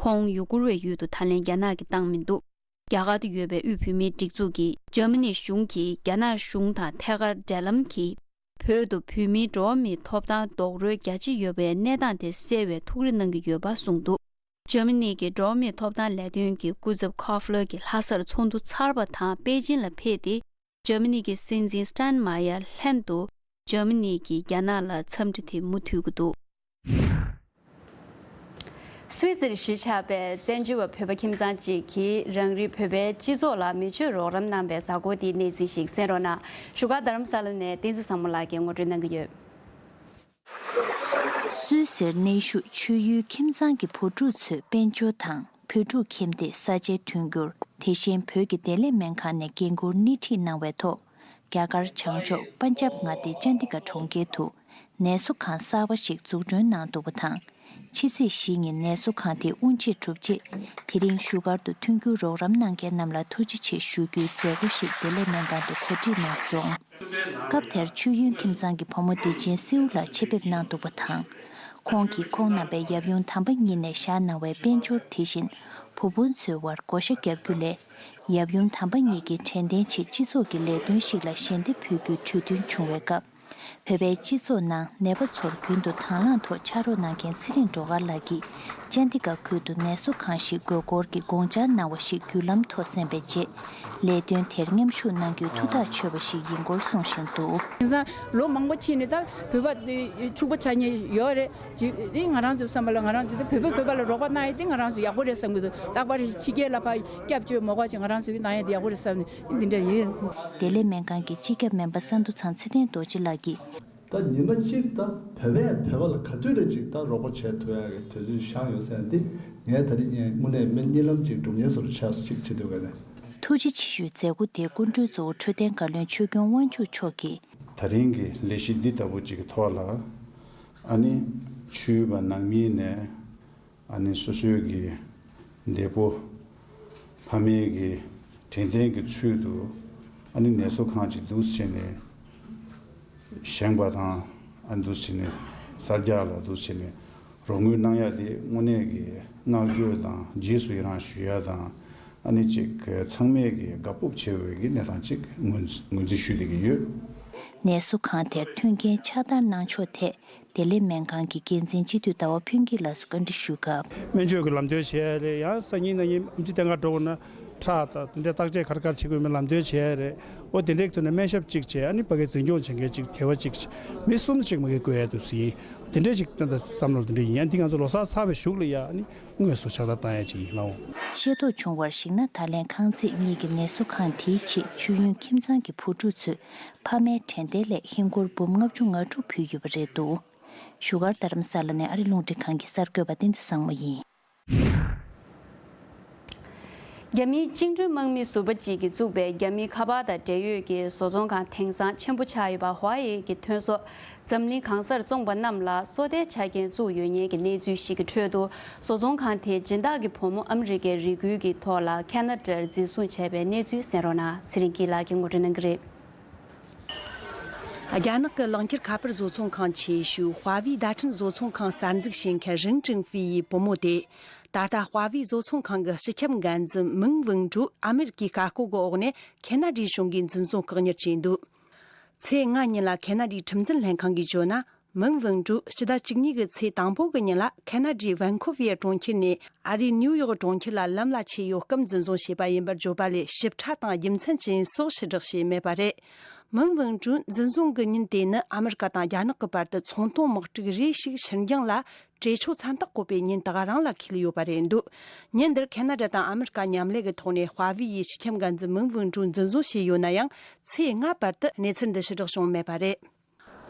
ཁོང་ཡུ་གུར་བའི་ཡུལ་དུ་ད་ལན་རྒྱ་ནག་གིས་བཏང་མི་འདུག་རྒྱ་གར་དུ་ཡོད་པའི་དབུས་བོད་མིའི་སྒྲིག་འཛུགས་ཀྱིས་འཇར་མ་ནི་གཞུང་གིས་རྒྱ་ནག་གཞུང་དང་ཐད་ཀར་འབྲེལ་ལམ་གྱིས་བོད་དུ་བོད་མིའི་འགྲོ་བ་མིའི་ཐོབ་ཐང་རྡོག་རོལ་རྒྱ་ཆེ་ཡོད་པའི་གནས་སྟངས་དེ་སེལ་བའི་ཐུགས་རེ་གནང་གི་ཡོད་པ་གསུངས་འདུག་འཇར་མ་ནི་གི་འགྲོ་བ་མིའི་ཐོབ་ཐང་ལས་དོན་གྱི་སྐུ་ཚབ་ཁོ་ཧྥ་ལེར་གྱིས་ལྷ་སར་ཚོགས་འདུ་ཚར་བ་དང་པེ་ཅིན་ལ་ཕེབས་ཏེ། འཇར་མ་ནི་གི་སྲིད་འཛིན་སི་ཏན་མ་ཡར་ལྷན་དུ་འཇར་མ་ནི་གིས་རྒྱ་ནག་ལ་འཚམས་འདྲི་དེ་མུ་མཐུད་ཀྱི་འདུག་སུད་སིར་གཞིས་ཆགས་པའི་བཙན་བྱོལ་བ་བོད་པ་ཁྱིམ་ཚང་གཅིག་གིས་རང་རེའི་བོད་པའི་སྤྱི་ཚོགས་ལ་མི་ཆོས་རོགས་རམ་གནང་པའི་གཟའ་འཁོར་དེའི་གནས་ཚུལ་ཞིག་གསན་རོགས་གནང་། བཞུགས་སྒར་རྡ་རམ་ས་ལ་ནས་བསྟན་འཛིན་བཟང་མོ་ལགས་ཀྱིས་ངོ་སྤྲོད་གནང་གི་ཡོད། སུད་སིར་གནས་བཞུགས་ཆོས་ཡུལ་ཁྱིམ་ཚང་གི་བུ་ཕྲུག་ཚོས་དཔལ་འབྱོར་དང་བོད་ཕྲུག་ཁྱིམ་སྡེ་ས་ཆའི་མཐུན་འགྱུར། དེ་བཞིན་བོད་ཀྱི་བདེ་ལེགས་སྨན་ཁང་ནས་འགན་འཁུར་སྣེ་ཁྲིད་གནང་བའི་ཐོག་རྒྱ་གར་བྱང་ཕྱོགས་པན་ཇབ་མངའ་སྡེ་ཅན་ཏི་ག་གྲོང་ཁྱེར་དུ་ནད་གསོ་ཁང་གསར་པ་ཞིག་འཛུགས་སྐྲུན་གནང་འདུག་པ་དང་། ཕྱི་ཚེས་བཞི་ཉིན་ནད་གསོ་ཁང་དེ་དབུ་འབྱེད་གྲུབ་རྗེས། དེ་རིང་བཞུགས་སྒར་དུ་མཐུན་འགྱུར་རོགས་རམ་གནང་མཁན་རྣམས་ལ་ཐུགས་རྗེ་ཆེ་ཞུ་རྒྱུའི་མཛད་སྒོ་ཞིག་བདེ་ལེགས་སྨན་ཁང་དུ་གོ་སྒྲིག་གནང་སོང་། སྐབས་དེར་མཆོད་ཡོན་ཁྱིམ་ཚང་གི་བུ་མོ་བདེ་ཆེན་སེའུ་ལགས་ཆེད་ཕེབས་གནང་འདུག་པ་དང་། ཁོང་གིས་ཁོང་རྣམ་པས་ཡབ་ཡུམ་དམ་པ་ཉིད་ནས་བཞག་གནང་བའི་དཔལ་འབྱོར་དེ་བཞིན་བུ་སྤུན་ཚོའི་དབར་བགོ་བཤའ་བརྒྱབ་རྒྱུ་ལས། ཡབ་ཡུམ་དམ་པ་ཉིད་ཀྱི་དྲན་རྟེན་ཆེད་སྤྱི་ཚོགས་ཀྱི་ལས་དོན་ཞིག་ལ་ཞལ་འདེབས་ཕུལ་རྒྱུའི་གྲོས་མཐུན་བྱུང་བའི་སྐབས། བོད་པའི་སྤྱི་ཚོགས་ནང་ནད་པ་ཚོར་རྒྱུན་དུ་དང་བླངས་ཐོག་ཕྱག་རོགས་གནང་མཁན་ཚེ་རིང་སྒྲོལ་དཀར་ལགས་ཀྱིས། ཅན་ཏི་ག་ཁུལ་དུ་ནད་གསོ་ཁང་ཞིག་དགོས་སྐོར་གྱི་དགོངས་འཆར་གནང་བ་ཞིག་བརྒྱུད་ལམ་ཐོག་གསན་པའི་རྗེས། ལས་དོན་དེར་མཉམ་ཞུགས་གནང་རྒྱུའི་ཐུགས་ཐག་ཆོད་པ་ཞིག་ཡིན་སྐོར་གསུངས་བཞིན་འདུག་དེང་སང་ལོ་མང་པོ་ཕྱིན་ནས་ད་བོད་པ་འདི་ཕྱུག་པོ་ཆགས་ཉེན་ཡོད་རེད། ཅིག་འདི་ང་རང་ཚོའི་བསམ་པ་ལ་ང་རང་ཚོས་ད་བོད་པས་བོད་པ་ལ་རོགས་པ་གནང་ཡས་དེ་ང་རང་ཚོ་ཡག་པོ་རེད་བསམ་གྱི་འདུག་རྟག་པར་ཕྱི་རྒྱལ་ལ་ཕར་སྐྱབས་བཅོལ་མ་དགོས་ཅིག་ང་རང་ཚོས་གནང་ཡས་དེ་ཡག་པོ་རེད་བསམ་ནས་འདི་འདྲ་ཡིན། བདེ་ལེགས་སྨན་ཁང་གི་སྤྱི་ཁྱབ་སྨན་པ་ས་འདུ་ཚང་ཚེ་བརྟན་རྡོ་རྗེ་ལགས་ཀྱིས། ད་ཉི་མ་གཅིག་ད་བོད་པས་བོད་པ་ལ་ག་དུས་རེ་གཅིག་ད་རོགས་པ་བྱེད་ཐུབ་ཡག་གི་དུས་ཚོད་བཞག་ཡོད་ཟེར་ན་འདི་ངས་ད་རིང་ངས་དངོས་གནས་མི་གཉིད་ལམ་གཅིག་སྒྲུབ་མཁན་བཟོ་འདྲ་ཆགས་སོང་གཅིག་བྱེད་དུས་ག་ནས། ཐུགས་རྗེ་ཆེ་ཞུའི་མཛད་སྒོ་དེའི་སྐུ་མགྲོན་གཙོ་བོ་འཕྲོད་བསྟེན་བཀའ་བློན་ཆོས་སྐྱོང་དབང་ཕྱུག་མཆོག་གིས། ད་རིང་གི་ལས་གཞི་འདི་ལྟ་བུ་ཅིག་གི་ཐོག་ལ་ཨ་ནི་ཆོས་པ་ནང་མི་ནས། ཨ་ནི་སོ་སོའི་གི་འདས་པོ་ཕ་མའི་གི་དྲན་རྟེན་གྱི་ཚུལ་དུ་ཨ་ནི་ནད་གསོ་ཁང་ཅིག་འདུག་སེ་བྱས་ནས་བཞེངས་པ་དང་ཨ་ནི་འདུག་སེ་བྱས་ནས་གསར་རྒྱག་ལ་འདུག་སེ་བྱས་ནས་རོགས་དངུལ་གནང་ཡ་དེ་དངོས་གནས་ཀྱི་བསྔགས་བརྗོད་དང་རྗེས་སུ་ཡི་རང་ཞུ་ཡ་དང་ཨ་ནི་ཅིག་ཚང་མས་ཀྱི་དགའ་སྤོབས་ཆེ་བའི་གི་གནས་སྟངས་ཅིག་ངོས་ངོས་འཛིན་ཞུ་བསྡད་ཀྱི་ཡོད། ནད་གསོ་ཁང་དེར་མཐུན་རྐྱེན་ཕྱག་བསྟར་གནང་ཕྱོགས་ཐད། བདེ་ལེགས་སྨན་ཁང་གི་འགན་འཛིན་སྤྱི་འཐུས་ཟླ་བ་ཕུན་སྐྱིད་ལགས་སུ་བཀའ་འདྲི་ཞུས་སྐབས། སྨན་བཅོས་ཀྱི་ལམ་སྟོན་བྱེད་ཡ་རེད། ཡང་སང་ཉིན་གནངས་ཉིན་ཨེམ་ཆི་ལྟེ་ཁ་འགྲོ་དགོས་ན་ཁྲག་དང་དེ་འདྲའི་བརྟག་དཔྱད་ག་རེ་ག་རེ་བྱེད་དགོས་མིན་ལམ་སྟོན་བྱེད་ཡ་རེད། འོ་དེ་འདྲའི་ཐོག་ནས་སྨན་ཞབས་གཅིག་བྱས། ཨ་ནི་ཕ་གིའི་འཛིན་སྐྱོང་བྱེད་མཁན་གཅིག་དེ་བ་གཅིག་བྱས། མི་གསུམ་གཅིག་མ་གིར་བསྐོ་ཡ་འདུག་ཟེར། དེ་འདྲའི་ཅིག་ད་ལྟ་བསམ་བློ་དེ་འདྲ་ཡིན། ཡང་འདི་ང་ཚོ་ལོ་གསར་ཚར་བའི་གཞུག་ལ་ཡ་ཨ་ནི་དངོས་སུ་ཕྱག་བསྟར་བཏང་ཡ་ཅིག་ཡིན་ལགས། ཤེས་རྟོགས་བྱུང་བར་གཞིགས་ན། ད་ལན་ཁང་ཚན་གཉིས་ཀྱི་ནད་གསོ་ཁང་དེའི་ཆེད་མཆོད་ཡོན་ཁྱིམ་ཚང་གི་བུ་ཕྲུག་ཚོས་ཕ་མའི་དྲན་རྟེན་ལས་ཧིན་སྒོར་འབུམ་ལྔ་བཅུ་ང་དྲུག་ཕུལ་ཡོད་པ་རེད་འདུག་བཞུགས་སྒར་རྡ་རམ་ས་ལ་ནས་ཨ་རི་རླུང་འཕྲིན་ཁང་གི་གསར་འགོད་པ་བསྟན་འཛིན་བཟང་མོ་ཡིན། རྒྱ་མིའི་བཅིངས་འགྲོལ་དམག་མི་ཟུར་པ་གཅིག་གིས་བཙུགས་པའི་རྒྱ་མིའི་ཁ་པར་དང་འབྲེལ་ཡོད་ཀྱི་བཟོ་ཚོང་ཁང་དེང་སང་ཆེན་པོ་ཆགས་ཡོད་པ་ཧྭ་ཝེ་ཡི་གི་ཐོན་ཟོག་འཛམ་གླིང་གང་སར་བཙོངས་པ་རྣམས་ལ་སོ་ལྟའི་ཆ་རྐྱེན་བཙུགས་ཡོད་མཁན་གྱི་གནས་ཚུལ་ཞིག་གི་ཁྲོད་དུ། བཟོ་ཚོང་ཁང་དེའི་སྦྱིན་བདག་གི་བུ་མོ་ཨ་མི་རི་ཀའི་རི་ཁུལ་གྱི་ཐོག་ལ་ཁེ་ན་ཌར་འཛིན་བཟུང་བྱས་པའི་གནས་ཚུལ་གསན་རོགས་གནང་། ཚེ་རིང་སྐྱིད་ལགས་ཀྱིས་ངོ་སྤྲོད་གནང་གི་རེད། རྒྱ་ནག་གི་གླིང་ཁྱེར་ཁ་པར་བཟོ་ཚོང་ཁང་ཆེ་ཤོས་ཧྭ་ཝེ་བརྡ་འཕྲིན་བཟོ་ཚོང་ཁང་གསར་འཛུགས་བྱེད་མཁན་རིན་ཀྲིང་ཧྥེ་ཡི་བུ་མོ་དེ། ད་ལྟ་ཧྭ་ཝེ་བཟོ་ཚོང་ཁང་གི་སྤྱི་ཁྱབ་འགན་འཛིན་མིང་ཝུང་ཀྲུའུ་ཨ་མི་རི་ཀའི་བཀའ་བཀོད་འོག་ནས་ཁེ་ན་ཌའི་གཞུང་གིས་འཛིན་བཟུང་བཀག་ཉར་བྱས་འདུག་ཚེས་ལྔ་ཉིན་ལ་ཁེ་ན་ཌའི་ཁྲིམས་འཛིན་ལྷན་ཁང་གིས་བརྗོད་ན། མིང་ཝུང་ཀྲུའུ་སྤྱི་ཟླ་བཅུ་གཉིས་ཀྱི་ཚེས་དང་པོ་གི་ཉིན་ལ་ཁེ་ན་ཌའི་ཝན་ཁོ་ཝེར་གྲོང་ཁྱེར་ནས་ཨ་རིའི་ནིའུ་ཡོག་གྲོང་ཁྱེར་ལ་ལམ་ལ་ཆས་ཡོད་སྐབས་འཛིན་བཟུང་བྱས་པ་ཡིན་པར་བརྗོད་པ་ལས་ཞིབ་ཕྲ་དང་རྒྱུ་མཚན་ཅི་ཡིན་སོགས་ཕྱིར་བསྒྲགས་བྱས་མེད་པ་རེད། མིང་ཝུང་ཀྲུའུ་འཛིན་བཟུང་གི་ཉིན་དེ་ནི་ཨ་མི་རི་ཀ་དང་རྒྱ་ནག་གི་བར་དུ་ཚོང་དོན་དམག་འཁྲུག་རེ་ཞིག་ཕྱིར་འགྱངས་ལ་གྲོས་ཆོད་མཚན་རྟགས་བཀོད་པའི་ཉིན་དེ་ག་རང་ལ་འཁེལ་ཡོད་པ་རེད་འདུག་ཉིན་འདིར་ཁེ་ན་ཌ་དང་ཨ་མི་རི་ཀ་མཉམ་ལས་ཀྱི་ཐོག་ནས་ཧྭ་ཝེ་ཡི་སྤྱི་ཁྱབ་འགན་འཛིན་མིང་ཝུང་ཀྲུའུ་འཛིན་བཟུང་བྱས་ཡོད་ན་ཡང་། ཚེས་ལྔ་བར་དུ་གནས་ཚུལ་འདི་ཕྱིར་བསྒྲགས་བྱུང་མེད་པ་རེད།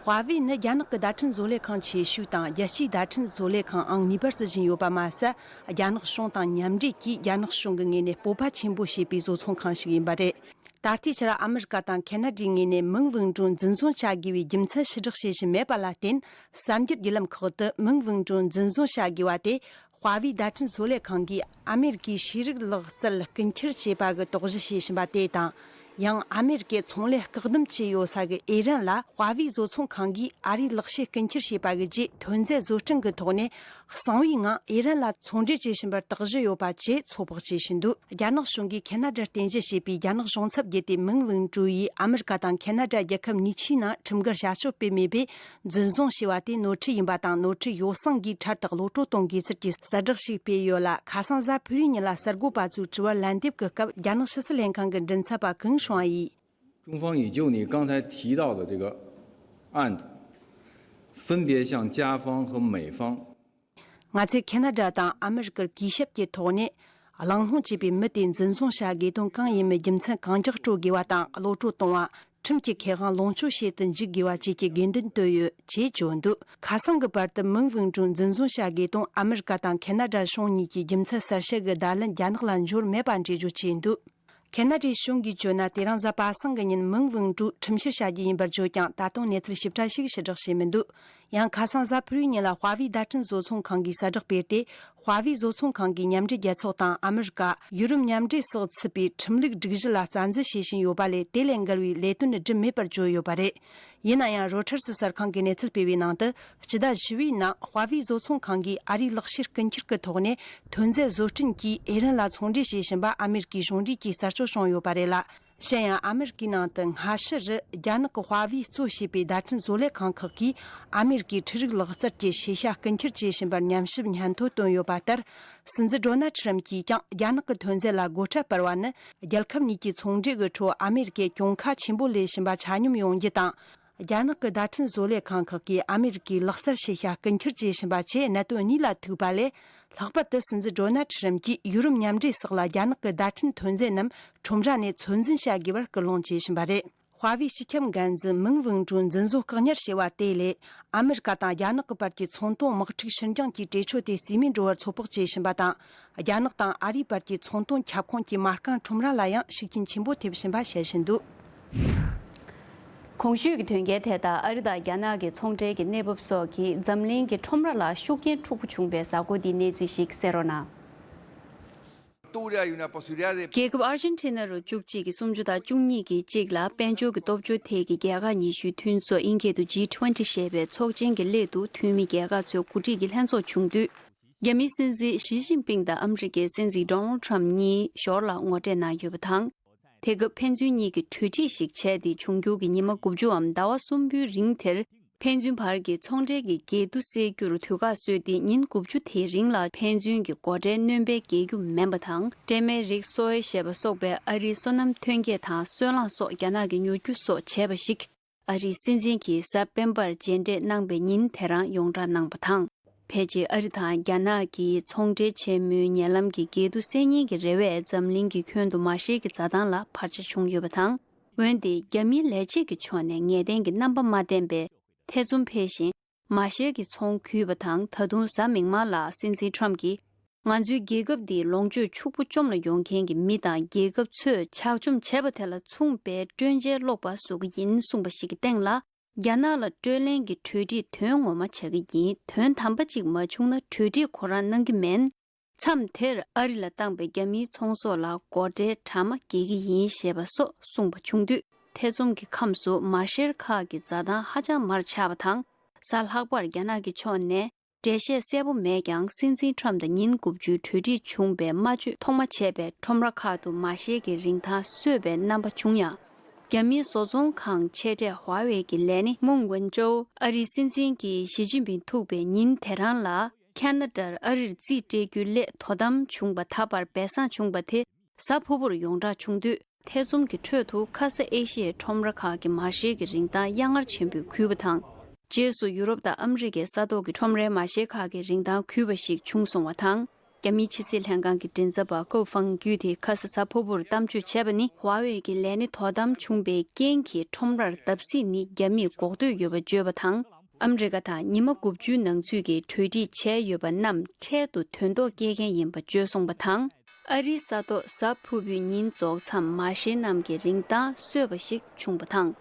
ཧྭ་ཝེ་ནི་རྒྱ་ནག་གི་བརྡ་འཕྲིན་བཟོ་ལས་ཁང་ཆེ་ཤོས་དང་རྒྱལ་སྤྱིའི་བརྡ་འཕྲིན་བཟོ་ལས་ཁང་ཨང་གཉིས་པར་སྲིད་བཞིན་ཡོད་པ་མ་ཟད། རྒྱ་ནག་གཞུང་དང་མཉམ་འབྲེལ་གྱིས་རྒྱ་ནག་གཞུང་གི་ངོས་ནས་སྤོབས་པ་ཆེན་པོ་བྱེད་པའི་བཟོ་ཚོང་ཁང་ཞིག་ཡིན་པ་རེད། ད་ལྟའི་ཆར་ཨ་མི་རི་ཀ་དང་ཁེ་ན་ཌའི་ངོས་ནས་མིང་བང་རིམ་འཛིན་བཟུང་བྱ་དགོས་པའི་རྒྱུ་མཚན་ཕྱིར་བསྒྲགས་བྱེད་བཞིན་མེད་པ་ལ་བརྟེན། གསར་འགྱུར་བརྒྱུད་ལམ་ཁག་ཏུ་མིང་བང་རིམ་འཛིན་བཟུང་བྱ་དགོས་པ་དེ། དཔའ་བོའི་བརྡ་འཕྲིན་བཟོ་ལས་ཁང་གིས་ཨ་མེ་རི་ཀའི་ཤེས་རིག་ལག་རྩལ་རྐུ་འཁྱེར་བྱས་པ་གི་དོགས་གཞི་བྱེད་བཞིན་པ་དེ་དང་། ཡང་ཨ་མེ་རི་ཀའི་ཚོང་ལས་བཀག་སྡོམ་བྱས་ཡོད་ས་གི་ཨི་རན་ལ་དཔའ་བོའི་བཟོ་ཚོང་ཁང་གིས་ཨ་རིའི་ལག་ཤེས་རྐུ་འཁྱེར་བྱས་པ་གི་རྗེས་ཐོན་རྫས་བཟོ་སྐྲུན་གྱི་ཐོག་ནས། གསང་བའི་ངང་ཨི་རན་ལ་ཚོང་འབྲེལ་བྱེད་བཞིན་པར་དོགས་གཞི་ཡོད་པ་བཅས་ཚོད་དཔག་བྱེད་བཞིན་འདུག་རྒྱ་ནག་གཞུང་གིས་ཁེ་ན་ཌར་རྟེན་གཞི་བྱས་པའི་རྒྱ་ནག་གཞུང་ཚབ་བརྒྱུད་དེ་མིང་བང་རིམ་ཡིས་ཨ་མི་རི་ཀ་དང་ཁེ་ན་ཌ་རྒྱལ་ཁབ་གཉིས་ཆའི་ནང་ཁྲིམས་འགལ་བྱ་སྤྱོད་སྤེལ་མེད་པས་འཛིན་བཟུང་བྱས་པ་དེ་ནོར་འཁྲུལ་ཡིན་པ་དང་ནོར་འཁྲུལ་ཡོ་བསྲང་གིས་འཕྲལ་དུ་གློད་གྲོལ་གཏོང་དགོས་ཚུལ་གྱི་གསལ་བསྒྲགས་ཤིག་སྤེལ་ཡོད་ལ། ཁ་སང་གཟའ་ཕུར་བུའི་ཉིན་ལ་གསར་འགོད་པ་ཚོའི་དྲི་བར་ལན་འདེབས་ཀྱི་སྐབས་རྒྱ་ནག་ཕྱི་སྲིད་ལྷན་ཁང་གི་མགྲིན་ཚབ་པ་ཀུན་ཧྲུང་ཡིས། 中方已就你刚才提到的这个案子，分别向加方和美方 ང་ཚོས་ཁེ་ན་ཌ་དང་ཨ་མི་རི་ཀར་གུས་ཞབས་ཀྱི་ཐོག་ནས་གླེང་སློང་བྱས་པའི་མི་དེ་འཛིན་བཟུང་བྱ་དགོས་དོན་གང་ཡིན་མིན་རྒྱུ་མཚན་གང་མགྱོགས་སྤྲོད་དགོས་པ་དང་གློད་གྲོལ་གཏོང་བ། ཁྲིམས་ཀྱི་ཁེ་དབང་ལོངས་སྤྱོད་བྱེད་དུ་འཇུག་དགོས་པ་བཅས་ཀྱི་དགོས་འདུན་བཏོན་ཡོད་ཅེས་བརྗོད་འདུག་ཁ་སང་གི་བར་དུ་མིང་བང་རིམ་འཛིན་བཟུང་བྱ་དགོས་དོན་ཨ་མི་རི་ཀ་དང་ཁེ་ན་ཌ་གཞུང་གཉིས་ཀྱིས་རྒྱུ་མཚན་གསལ་བཤད་ཀྱི་བརྡ་ལན་རྒྱ་ནག་ལ་འབྱོར་མེད་པ་འགྲེལ་བརྗོད་བྱས་འདུག་ཁེ་ན་ཌའི་གཞུང་གིས་བརྗོད་ན། དེ་རིང་གཟའ་པ་སངས་ཀྱི་ཉིན་མིང་བང་རིམ་ཁྲིམས་བཤེར་བྱ་རྒྱུ་ཡིན་པར་བརྗོད་ཀྱང་ད་དུང་གནས་ཚུལ་ཞིབ་ཕྲ་ཞིག་ཕྱིར་བསྒྲགས་བྱས་མི་འདུག་ཡང་ཁ་སང་གཟའ་ཕུར་བུའི་ཉིན་ལ་དཔའ་བོའི་བརྡ་འཕྲིན་བཟོ་ཚོང་ཁང་གིས་གསལ་བསྒྲགས་སྤེལ་ཏེ། དཔའ་བོའི་བཟོ་ཚོང་ཁང་གིས་མཉམ་འབྲེལ་རྒྱལ་ཚོགས་དང་ཨ་མི་རི་ཀ། ཡུ་རོབ་མཉམ་འབྲེལ་སོགས་ཚུད་པའི་ཁྲིམས་ལུགས་སྒྲིག་གཞི་ལ་རྩ་འཛིན་བྱེད་བཞིན་ཡོད་པ་ལས་དེ་ལས་འགལ་བའི་ལས་དོན་སྒྲུབ་མེད་པར་བརྗོད་ཡོད་པ་རེད། ཡིན་ན་ཡང་རོ་ཐར་སི་གསར་ཁང་གིས་གནས་ཚུལ་སྤེལ་བའི་ནང་དུ། སྤྱི་ཟླ་བཞི་པའི་ནང་དཔའ་བོའི་བཟོ་ཚོང་ཁང་གིས་ཨ་རིའི་ལག་ཤེས་རྐུ་འཁྱེར་གྱི་ཐོག་ནས་ཐོན་རྫས་བཟོ་སྐྲུན་གྱིས་ཨི་རན་ལ་ཚོང་འབྲེལ་བྱེད་བཞིན་པ་ཨ་མེ་རི་ཀའི་གཞུང་འབྲེལ་གྱིས་རྩད་གཅོད་བྱུང་ཡོད་པ་རེད་ལ། གཞན་ཡང་ཨ་མེ་རི་ཀའི་ནང་དུ་སྔ་ཕྱི་རུ་རྒྱ་ནག་གི་དཔའ་བོས་གཙོ་བྱས་པའི་བརྡ་འཕྲིན་བཟོ་ལས་ཁང་ཁག་གིས་ཨ་མེ་རི་ཀའི་འཕྲུལ་རིག་ལག་རྩལ་གྱི་ཤེས་བྱ་རྐུ་འཁྱེར་བྱེད་བཞིན་པར་ཉམས་ཞིབ་སྙན་ཐོ་བཏོན་ཡོད་པ་ལྟར། སྲིད་འཛིན་ཌོ་ནལ་ཁྲི་རམ་གྱིས་ཀྱང་རྒྱ་ནག་གི་ཐོན་རྫས་ལ་སྒོ་ཁྲལ་སྤར་བ་ནི་རྒྱལ་ཁབ་གཉིས་ཀྱི་ཚོང་འབྲེལ་གྱི་ཁྲོད་ཨ་མེ་རི་ཀས་གྱོང་ཁ་ཆེན་པོ་ལས་བཞིན་པ་ཆ་སྙོམས་ཡོང་རྒྱུ་དང་། རྒྱ་ནག་གི་བརྡ་འཕྲིན་བཟོ་ལས་ཁང་ཁག་གིས་ཨ་མེ་རི་ཀའི་ལག་རྩལ་ཤེས་བྱ་རྐུ་འཁྱེར་བྱེད་བཞིན་པ་བཅས་གནད་དོན་གཉིས་ལ་ཐུག་པ་ལས། ལྷག་པར་དུ་སྲིད་འཛིན་ཌོ་ནལ་ཁྲི་རམ་གྱིས་ཡུ་རོབ་མཉམ་འབྲེལ་སོགས་ལ་རྒྱ་ནག་གི་བརྡ་འཕྲིན་ཐོན་རྫས་རྣམས་ཁྲོམ་ར་ནས་ཚོད་འཛིན་བྱ་དགོས་པར་སྐུལ་སློང་བྱེད་བཞིན་པ་རེད། དཔའ་བོའི་སྤྱི་ཁྱབ་འགན་འཛིན་མིང་ཝུང་ཀྲུའུ་འཛིན་བཟུང་བཀག་ཉར་བྱས་པ་དེ་ལས། ཨ་མེ་རི་ཀ་དང་རྒྱ་ནག་གི་བར་གྱི་ཚོང་དོན་དམག་འཁྲུག་ཕྱིར་འགྱངས་ཀྱི་གྲོས་ཆོད་དེ་རྩིས་མེད་འགྲོ་བར་ཚོད་དཔག་བྱེད་བཞིན་པ་དང་། རྒྱ་ནག་དང་ཨ་རིའི་བར་གྱི་ཚོང་དོན་ཁྱབ་ཁོངས་ཀྱི་མ་རྐང་ཁྲོམ་ར་ལ་ཡང་ཤུགས་རྐྱེན་ཆེན་པོ་ཐེབས་བཞིན་པ་བཤད་བཞིན་འདུག་གོང་ཞུས་ཀྱི་དོན་རྐྱེན་དེ་དག་ཨ་རི་དང་རྒྱ་ནག་གི་ཚོང་འབྲེལ་གྱི་གནས་བབ་སོགས་ཀྱིས་འཛམ་གླིང་གི་ཁྲོམ་ར་ལ་ཤུགས་རྐྱེན་འཁྲུག་པོ་བྱུང་བའི་གཟའ་འཁོར་འདིའི་གནས་ཚུལ་ཞིག་གསན་རོགས་གནང་། རྒྱལ་ཁབ་ཨར་ཇེན་ཊི་ན་རུ་བཅུ་གཅིག་གིས་སུམ་ཅུ་དང་བཅུ་གཉིས་ཀྱི་གཅིག་ལ་དཔལ་འབྱོར་གྱི་སྟོབས་འབྱོར་ཐད་ཀྱི་རྒྱལ་ཁག་ཉི་ཤུའི་མཐུན་ཚོགས་ཨིན་སྐད་དུ་ཇི་ཊུ་ཝེན་ཊི་ཞེས་པའི་ཚོགས་ཆེན་གྱི་སླད་དུ་འཐུས་མི་རྒྱལ་ཁག་ཚོའི་འགོ་ཁྲིད་ཀྱི་ལྷན་ཚོགས་བྱུང་དུས། རྒྱ་མིའི་སྲིད་འཛིན་ཞི་ཅིན་ཕིང་དང་ཨ་མི་རི་ཀའི་སྲིད་འཛིན་ཌོ་ནལ་ཊམ་གཉིས་ཞོར་ལ་ངོ་འཕྲད་གནང་ཡོད་པ་དང་། དེ་སྐབས་ཕན་ཚུན་གཉིས་ཀྱིས་གྲོས་འགྲིག་ཞིག་བྱས་ཏེ་འབྱུང་འགྱུར་གྱི་ཉི་མ་དགུ་བཅུའམ་ཟླ་བ་གསུམ་པོའི་རིང་དེར། ཕན་ཚུན་བར་གྱི་ཚོང་འབྲེལ་གྱི་འགལ་འདུ་སེལ་རྒྱུར་དུས་བཀག་བཟོས་ཏེ་ཉིན་དགུ་བཅུ་དེའི་རིང་ལ་ཕན་ཚུན་གྱི་སྒོ་ཁྲལ་སྣོན་པ་འགེལ་རྒྱུ་མིན་པ་དང་། སྲན་མའི་རིགས་གསོ་བའི་ཞེས་པ་སོགས་པའི་ཨ་རིའི་སོ་ནམ་ཐོན་སྐྱེད་དང་སོལ་རླངས་སོགས་རྒྱ་ནག་གིས་ཉོ་རྒྱུ་སོགས་བྱས་པ་ཞིག་ཨ་རིའི་སྲིད་འཛིན་གྱིས་གཟའ་སྤེན་པར་མཇལ་འཕྲད་གནང་པའི་ཉིན་དེ་རང་ཡོངས་བསྒྲགས་གནང་པ་དང་། ཕལ་ཆེར་ཨ་རི་དང་རྒྱ་ནག་གི་ཚོང་འབྲེལ་ཆེན་མོའི་ཉེ་ལམ་གྱི་འགལ་འདུ་སེལ་ཉིན་གྱི་རེ་བས་འཛམ་གླིང་གི་ཁྱོན་དུ་མ་ཤེལ་གྱི་འཛའ་ཐང་ལ་བར་ཆད་བྱུང་ཡོད་པ་དང་། འོན་ཏེ་རྒྱ་མིའི་ལས་བྱེད་ཀྱི་ཕྱོགས་ནས་ངེས་གཏན་གྱི་རྣམ་པ་མ་བསྟན་པའི་ཐེ་ཚོམ་འཕེལ་ཞིང་། མ་ཤེལ་གྱི་ཚོང་གུད་པ་དང་། ད་དུང་གཟའ་མིག་དམར་ལ་སྲིད་འཛིན་ཁྲམ་གྱིས། ང་ཚོའི་རྒྱལ་ཁབ་འདིའི་ལོངས་སྤྱོད་ཕྱུག་པོ་བཅོམ་ལ་ཡོང་མཁན་གྱི་མི་དང་རྒྱལ་ཁབ་ཚོས་ཇག་བཅོམ་བྱས་པ་དེ་ལ་མཚུངས་པའི་སྤྲོད་འཇལ་སློག་པ་བཟོ་གི་ཡིན་གསུངས་པ་ཞིག་གི་སྟེང་ལ། རྒྱ་ནག་ལ་སྤྲོད་ལེན་གྱི་གྲོས་འགྲིག་དོན་ངོ་མ་བྱ་གི་ཡིན། དོན་དམ་པ་ཅིག་མ་བྱུང་ན་གྲོས་འགྲིག་ཁོ་རང་གནང་གི་མིན། མཚམས་དེར་ཨ་རི་ལ་བཏང་པའི་རྒྱ་མིའི་ཚོང་ཟོག་ལ་སྒོ་ཁྲལ་གྲངས་མང་འགེལ་གྱི་ཡིན་ཞེས་པ་སོགས་གསུངས་པ་བྱུང་དུས། ཐེ་ཚོམ་གྱི་ཁམས་སུ་མ་ཤེལ་ཁག་གི་འཛའ་ཐང་ཧ་ཅང་མར་ཆག་པ་དང་། གཟའ་ལྷག་པར་རྒྱ་ནག་གི་ཕྱོགས་ནས་འགྲེལ་བཤད་གསལ་པོ་མེད་ཀྱང་། སྲིད་འཛིན་ཁྲམ་དང་ཉིན་དགུ་བཅུའི་གྲོས་འགྲིག་བྱུང་བའི་སྨྲ་བརྗོད་ཐོག་མ་བྱས་པའི་ཁྲོམ་ར་ཁག་ཏུ་མ་ཤེལ་གྱི་རིན་ཐང་གསོས་པའི་རྣམ་པ་བྱུང་ཡང་། རྒྱ་མིའི་བཟོ་ཚོང་ཁང་ཆེ་གྲས་ཧྭ་ཝེ་ཡི་ལས་སྣེ་མུང་ཝེན་ཅོའུ་ཨ་རིའི་སྲིད་འཛིན་གྱིས་ཞི་ཅིན་ཕིང་ཐུག་པའི་ཉིན་དེ་རང་ལ། ཁ་ན་ཌར་ཨ་རིར་རྩིས་སྤྲད་རྒྱུའི་སླད་དོ་དམ་བྱུང་བ་ད་བར་སྦས་གསང་བྱུང་བ་དེ་གཟའ་ཕུར་བུར་ཡོངས་བསྒྲགས་བྱུང་དུས། ཐེ་ཚོམ་གྱི་ཁྲོད་དུ་ཁ་ས་ཨེ་ཤི་ཡའི་ཁྲོམ་ར་ཁག་གི་མ་ཤེལ་གྱི་རིན་ཐང་གཡང་ངར་ཆེན་པོས་གུད་པ་དང་། རྗེས་སུ་ཡུ་རོབ་དང་ཨ་མི་རི་ཀའི་ས་ཐོག་གི་ཁྲོམ་རའི་མ་ཤེལ་ཁག་གི་རིན་ཐང་གུད་པ་ཞིག་བྱུང་སོང་བ་དང་། རྒྱ་མིའི་ཕྱི་སྲིད་ལྷན་ཁང་གི་མགྲིན་ཚབ་པ་ཀོ་ཧྥང་བརྒྱུད་དེ་ཁ་ས་གཟའ་ཕུར་བུར་གཏམ་བརྗོད་བྱས་པ་ནི། ཧྭ་ཝེ་ཡི་ལས་སྣེ་དོ་དམ་བྱུང་བའི་རྐྱེན་གྱིས་ཁྲོམ་རར་བརྡབ་གསིག་ནི་རྒྱ་མིས་འགོག་འདོད་ཡོད་པ་བརྗོད་པ་དང་། ཨ་མི་རི་ཀ་དང་ཉི་མ་དགུ་བཅུའི་ནང་ཚུད་ཀྱི་གྲོས་འགྲིག་བྱས་ཡོད་པ་རྣམས་འཕྲལ་དུ་དོན་ཐོག་སྐྱེལ་མཁན་ཡིན་པ་བརྗོད་སོང་བ་དང་། ཨ་རིའི་ས་ཐོག་གཟའ་ཕུར་བུའི་ཉིན་རྫོགས་མཚམས་མ་ཤེའི་གནམ་གྱི་རིན་ཐང་གསོས་པ་ཞིག་བྱུང་བ་དང་།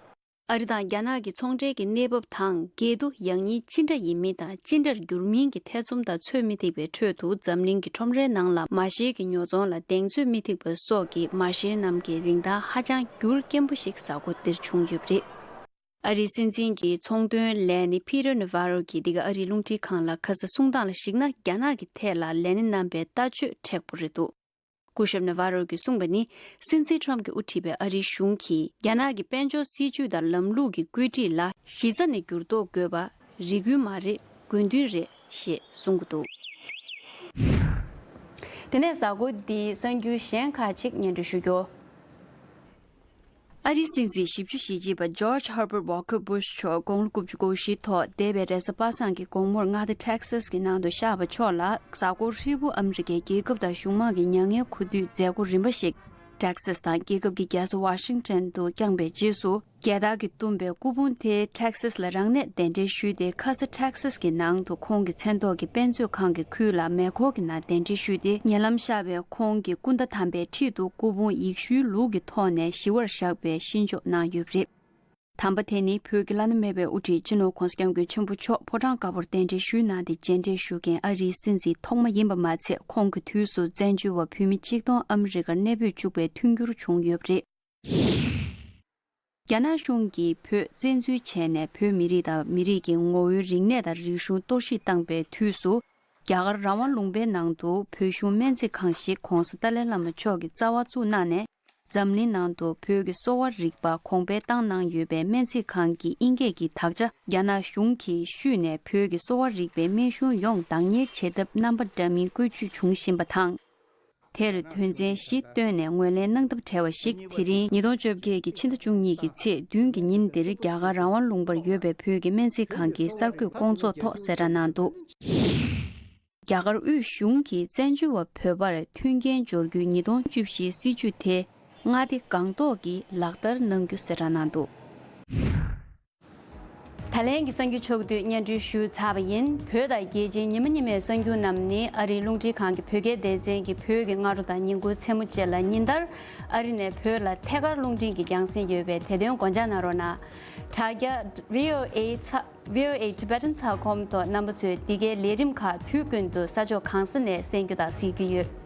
ཨ་རི་དང་རྒྱ་ནག་གི་ཚོང་འབྲེལ་གྱི་གནས་བབ་དང་འགལ་འདུ་ཡག་ཉེས་ཅི་འདྲ་ཡིན་མིན་དང་ཅི་འདྲར་འགྱུར་མིན་གྱི་ཐེ་ཚོམ་དང་ཚོད་མི་ཐིག་པའི་ཁྲོད་དུ། འཛམ་གླིང་གི་ཁྲོམ་རའི་ནང་ལ་མ་ཤེའི་གི་ཉོ་ཚོང་ལ་གདེང་ཚོད་མི་ཐིག་པ་སོགས་ཀྱིས་མ་ཤེའི་གནམ་གྱི་རིན་ཐང་ཧ་ཅང་འགྱུར་སྐྱེན་པོ་ཞིག་གཟའ་འཁོར་འདིར་བྱུང་ཡོད་པ་རེད། ཨ་རིའི་སྲིད་འཛིན་གྱི་ཚོང་དོན་ལས་སྣེ་ཕི་ཏར་ནེ་ཝ་རོ་གིས་འདི་ག་ཨ་རིའི་རླུང་འཕྲིན་ཁང་ལ་ཁ་ས་གསུངས་སྟངས་ལ་གཞིགས་ན། རྒྱ་ནག་གི་ཐད་ལ་ལས་སྣེ་རྣམ་པའི་ལྟ་སྤྱོད་མཁྲེགས་པོ་རེད་འདུག་སྐུ་ཞབས་ནེ་ཝ་རོ་གིས་གསུངས་པ་ནི། སྲིད་འཛིན་ཁྲོམ་གྱིས་དབུ་ཁྲིད་པའི་ཨ་རིའི་གཞུང་གིས་རྒྱ་ནག་གི་དཔལ་འབྱོར་སྲིད་ཇུས་དང་ལམ་ལུགས་ཀྱི་བཀོད་སྒྲིག་ལ་གཞི་རྩ་ནས་འགྱུར་ལྡོག་དགོས་པ་རེ་སྐུལ་མ་རེད། དགོས་འདུན་རེད་ཞེས་གསུང་གི་འདུག་དེ་ནས་གཟའ་འཁོར་འདིའི་གསར་འགྱུར་གཞན་ཁག་ཅིག་སྙན་སྒྲོན་ཞུ་རྒྱུ། ཨ་རིའི་སྲིད་འཛིན་བཞི་བཅུ་ཞེ་གཅིག་པ་George Herbert Walker Bush མཆོག་དགུང་ལོ་དགུ་བཅུ་གོ་བཞི་ཐོག་འདས་པའི་རེས་གཟའ་པ་སངས་ཀྱི་དགོང་མོར་མངའ་སྡེ་Texas གྱི་ནང་དུ་གཤེགས་པ་མཆོག་ལ་གཟའ་འཁོར་ཧྲིལ་པོ་ཨ་མི་རི་ཀའི་རྒྱལ་ཁབ་དང་གཞུང་མང་གི་མྱ་ངན་གུས་འདུད་མཛད་སྒོ་རིམ་པ་ཞིག་Texas དང་རྒྱལ་ཁབ་ཀྱི་རྒྱལ་ས་Washington དུ་བསྐྱངས་པའི་རྗེས་སུ། རྒྱལ་དར་གྱིས་བཏུམས་པའི་སྐུ་ཕུང་དེ་Texas ལ་རང་ནས་གདན་འདྲེན་ཞུས་ཏེ། ཁ་ས་Texas གྱི་ནང་དུ་ཁོང་གི་མཚན་ཐོག་གི་དཔེ་མཛོད་ཁང་གི་ཁུལ་ལ་མེ་འཁོར་གྱི་ནང་གདན་འདྲེན་ཞུས་ཏེ། ཉེ་ལམ་གཤེགས་པའི་ཁོང་གི་སྐུ་ཟླ་དམ་པའི་འཁྲིས་དུ་སྐུ་ཕུང་ཡེ་ཤུའི་ལུགས་ཀྱི་ཐོག་ནས་ཞི་བར་བཞག་པའི་གཤིན་ཆོག་གནང་ཡོད་པ་རེད། དམ་པ་དེ་ནི་བོད་ཀྱི་བླ་ན་མེད་པའི་དབུ་ཁྲིད་སྤྱི་ནོར་༧གོང་ས་༧སྐྱབས་མགོན་ཆེན་པོ་མཆོག་ཕོ་བྲང་དཀར་པོར་གདན་འདྲེན་ཞུས་གནང་སྟེ་མཇལ་འཕྲད་ཞུ་མཁན་ཨ་རིའི་སྲིད་འཛིན་ཐོག་མ་ཡིན་པ་མ་ཚད། ཁོང་གི་དུས་སུ་བཙན་བྱོལ་བ་བོད་མི་གཅིག་སྟོང་ཨ་མི་རི་ཀར་གནས་སྤོས་བཅུག་པའི་མཐུན་འགྱུར་བྱུང་ཡོད་པ་རེད། རྒྱ་ནག་གཞུང་གིས་བོད་བཙན་འཛུལ་བྱས་ནས། བོད་མི་རིགས་དང་མི་རིགས་ཀྱི་ངོ་བོའི་རིག་གནས་དང་རིག་གཞུང་གཏོར་བཤིག་བཏང་པའི་དུས་སུ། རྒྱ་གར་རང་དབང་ལུང་པའི་ནང་དུ་བོད་གཞུང་སྨན་རྩིས་ཁང་ཞིག་༧གོང་ས་ཏཱ་ལའི་བླ་མ་མཆོག་གིས་རྩ་བ་བཙུགས་གནང་ནས། འཛམ་གླིང་ནང་དུ་བོད་ཀྱི་གསོ་བ་རིག་པ་གོང་འཕེལ་བཏང་གནང་ཡོད་པའི་སྨན་རྩིས་ཁང་གི་དབྱིན་སྐད་ཀྱི་དག་ཆ་རྒྱ་ནག་གཞུང་གིས་བཤུས་ནས། བོད་ཀྱི་གསོ་བ་རིག་པའི་སྨན་གཞུང་ཡོངས་བདག་གཉེར་བྱེད་ཐབས་རྣམ་པ་འདྲ་མིན་བཀོལ་སྤྱོད་བྱུང་བཞིན་པ་དང་། དེར་དོན་ཚན་བཞི་བཏོན་ནས་ངོས་ལེན་གནང་ཐབས་བྲལ་བ་ཞིག་དེ་རིང་ཉིས་སྟོང་བཅོ་བརྒྱད་ཀྱི་ཕྱི་ཟླ་བཅུ་གཉིས་ཀྱི་ཚེས་བདུན་གྱི་ཉིན་འདིར། རྒྱ་གར་རང་དབང་ལུང་པར་ཡོད་པའི་བོད་ཀྱི་སྨན་རྩིས་ཁང་གི་གསར་འགོད་སྐོང་ཚོགས་ཐོག་གསལ་བསྒྲགས་གནང་འདུག་རྒྱ་གར་དབུས་གཞུང་གིས་བཙན་བྱོལ་བ་བོད་པར་མཐུན་རྐྱེན་སྦྱོར་རྒྱུའི་ཉིས་སྟོང་བཅུ་བཞིའི་སྲིད་ཇུས་དེ་མངའ་སྡེ་སྒང་ཏོག་གིས་ལག་བསྟར་གནང་རྒྱུ་གསལ་བསྒྲགས་གནང་འདུག་ད་ལན་གྱི་གསར་འགྱུར་ཕྱོགས་བསྡུས་སྙན་སྒྲོན་ཞུས་ཚར་བ་ཡིན། བོད་དང་རྒྱལ་སྤྱིའི་ཉི་མ་ཉི་མའི་གསར་འགྱུར་རྣམས་ནི་ཨ་རིའི་རླུང་འཕྲིན་ཁང་གི་བོད་སྐད་སྡེ་ཚན་གྱི་བོད་ཀྱི་སྔ་དྲོ་དང་ཉིན་གུང་མཚན་མོ་བཅས་ལ་ཉིན་ལྟར་ཨ་རི་ནས་བོད་ལ་ཐད་ཀར་རླུང་འཕྲིན་གྱི་རྒྱང་སྲིང་ཡོད་པས། དེ་དོན་དགོངས་འཇགས་གནང་རོགས་གནང་། དྲ་རྒྱ་V O A ཚ- V O A Tibetan ཚ་ཁོམ་ཐོག་རྣམ་པ་ཚོས་འདི་གའི་ལས་རིམ་ཁག་དུས་ཀུན་ཏུ་ས་ཕྱོགས་གང་ས་ནས་གསན་རྒྱུ་དང་གཟིགས་རྒྱུ་ཡོད།